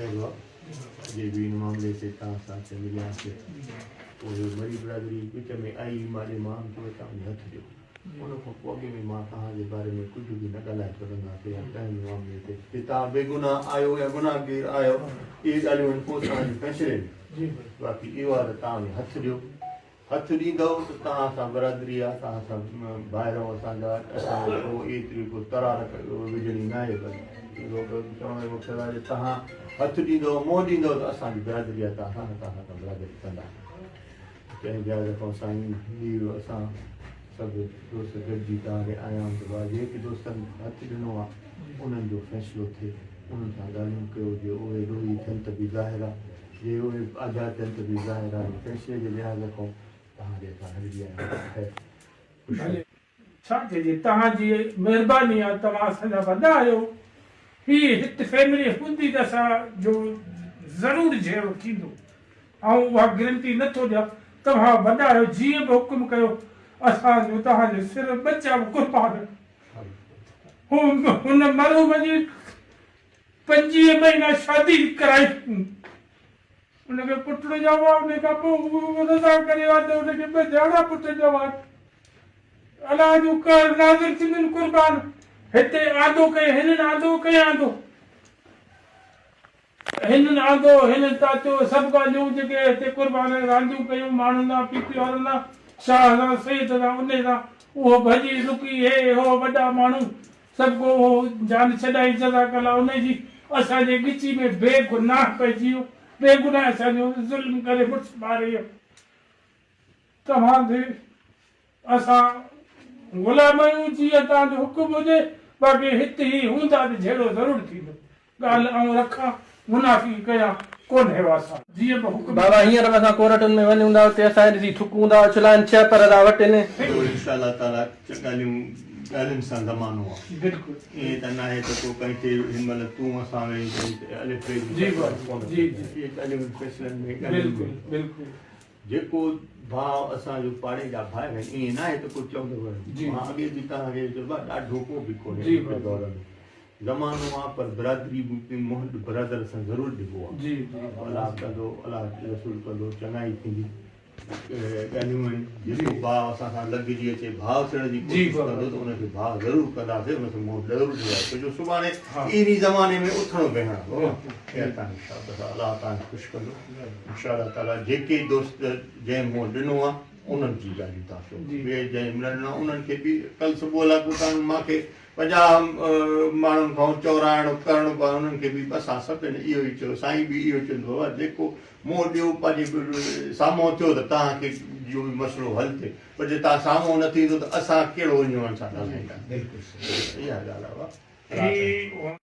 خير هئا. اڄ به ان معاملي تي توهان سان اچي ملياسي. پوء مري برادري وچ ۾ آئي ماڏي مان چيو توهان وڃي هٿ ڏيو. ان کان پوء اڳي ۾ مان توهان جي باري ۾ ڪجهه به نه ڳالهائي سگهنداسي يا ڪنهن به معاملي تي جي توهان بيگناهه آهيو يا گناهگير آهيو اهي ڳالهيون آهن پوء توهان جي فيصلي ۾ باقي اهو آهي ته توهان وڃي هٿ ڏيو. هٿ ڏيندؤ ته توهان سان برادري آ، توهان سان ڀائر آهيون اسان جا، اسان وٽ ڪو ايتري ڪو ترار وجهڻي ناهي بس اهو چوڻ جو مقصد آهي ته توهان هٿ ڏيندؤ منهن ڏيندؤ ته اسان جي برادري آ توهان سان نه توهان سان برادري ڪنداسين. چيائين لحاظ کان سائين هي اسان سڀ دوست گڏجي توهان ڏي آيا آهيون ته ڀاء جيڪي دوستن هٿ ڏنو آ انهن جو فيصلو ٿئي انهن سان ڳالهيون ڪيو جي اهي ڏوهي ٿين ته به ظاهر آ جي اهي آجا ٿين ته به ظاهر آهي فيصلي جي لحاظ کان توهان ڏي اسان هلجي آيا آهيون خير خوش. ڇا چئجي توهان جي مهرباني آ توهان اسان جا وڏا آهيو هي هت فيملي هوندي ته اسان جو ضرور جهيڙو ٿيندو آئون اها گرنٽي نه ٿو ڏيان توهان وڏا آهيو جيئن به حڪم ڪيو اسان جو توهان جي سر ٻچا به قربان هن مرحوم جي 25 مهينا شادي ڪرائي ان کي پٽ ڄائو آ ان کان پوء هو رضا ڪري ها ته ان کي ٻه جاڙا پٽ ڄاوا الله جو قهر نازل ٿيندن قربان هتي آندو ڪئين هنن آندو ڪئين آندو هنن آندو هنن تاتيو سڀ ڳالهيون جيڪي هتي قربان رانديون ڪيون ماڻهن سان پي پي وارن سان شاهه سان سيد سان انهي سان اهو ڀڄي لڪي هي هو وڏا ماڻهو سڀ ڪو اهو جان ڇڏائي جزاڪ الله انهي جي اسان جي ڳچي ۾ بي گناهه پئجي ويو بي گناهه اسان جو ظلم ڪري مڙس ماري ويو توهان جي اسان غلام آهيون جيئن توهان جو حڪم هجي باقي هت هي هوندا ته جهيڙو ضرور ٿيندو. ڳالهه آئون رکان، منافقي ڪيان، ڪونهي واسان. جيئن به حڪم. بابا هينئر به اسان ڪورٽن ۾ وڃون ٿا اتي اسان کي ڏسي ٿڪون ٿا اڇلائن ڇهه پر ٿا وٽن. اهو انشاء الله تعالي ڳالهيون ڳالهين سان زمانو آ بلڪل ائين ته ناهي ته ڪو ڪنهن کي هن مهل تون اسان ويهي ته الف بي جي جي فتويٰ بابا ڪونه جي ٿي جي اهي ڳالهيون فيصلن ۾ ڳالهين بلڪل ۾ بلڪل جيڪو ڀاء اسان جو پاڙي جا ڀائر آهن ائين ناهي ته ڪو چوندو جي مان اڳي به توهان کي چيو آ ڏاڍو ڪو به ڪونهي جي اڄ جي بابا دور ۾ زمانو آ پر برادري به منهن برادر سان ضرور ڏبو آ. جي جي الله ڪندو الله رسول ڪندو چڱائي ٿيندي ڳالهيون آهن جيڪو ڀاء اسان سان لڳجي اچي ڀاء ٿيڻ جي جي ڪوشش بابا ڪندو ته ان کي ڀاء ضرور ڪنداسين ان کي منهن ضرور ڏينداسين ڇو جو سڀاڻي انهي زماني ۾ اٿڻو ويهڻو آ خير تان شابس الله تان خوش ڪندو انشاء الله تعالي جيڪي دوست جنهن منهن ڏنو آ انهن جي ڳالهيون تان چئو ٻئي جنهن نه ڏنو انهن کي به ڪل صبح لاء ڪو تان مان کي 50 ماڻهن کان چورائڻو ڪرڻو پوي انهن کي به اسان سڀن اهو ئي چيو سائين به اهو چوندو بابا جيڪو منهن ڏيو پنهنجي سامهون ٿيو ته توهان کي جو به مسئلو حل ٿئي پر جي توهان سامهون نه ٿيندو ته اسان ڪهڙو وڃي انهن سان ڳالهائينداسين اها ڳالهه آهي بابا. هي.